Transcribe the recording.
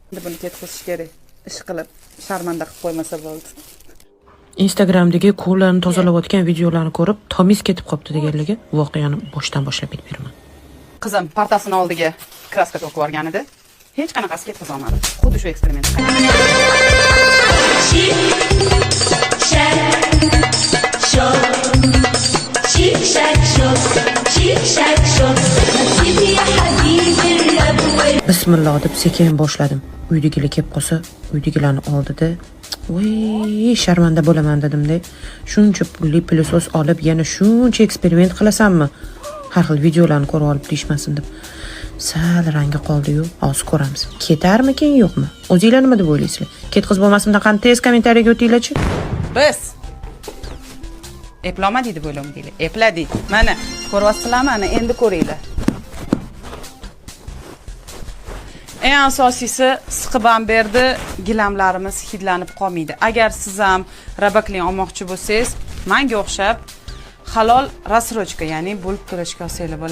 Endi buni ketkazish kerak. Ish qilib, sharmanda qilib qo'ymasa bo'ldi. Instagramdagi ko'llarni tozalayotgan videolarni ko'rib, tomiz ketib qolibdi deganligi voqeani boshdan boshlab aytib beraman. Qizim partasini oldiga краска to'kib yuborgan edi. Hech qanaqasi ketkaza olmadi. Xuddi shu eksperiment. Şak, şok, شيك شاك شوك، شيك شاك شوك، هتسيب يا حبيبي الراب. Bismillah deb sekin boshladim. Uydagilar kelib qolsa, uydagilarni oldida voy, sharmanda bo'laman dedimda. Shuncha pulli пылесос olib, yana shuncha eksperiment qilasanmi? Har xil videolarni ko'rib olib deyishmasin deb. Sal rangi qoldi-yu, hozir ko'ramiz. Ketarmikin, yo'qmi? O'zinglar nima deb o'ylaysizlar? Ketqiz bo'lmasimdan qani tez kommentariyaga o'tinglarchi. Biz eplolmadik deb o'ylamanglar. Epladik. Mana, ko'ryapsizlarmi? Ana endi ko'ringlar. Eng asosiysi, siqib ham berdi, gilamlarimiz hidlanib qolmaydi. Agar siz ham Roboklin olmoqchi bo'lsangiz, menga o'xshab halol рассрочка, ya'ni bo'lib to'lashga olsanglar bo'ladi.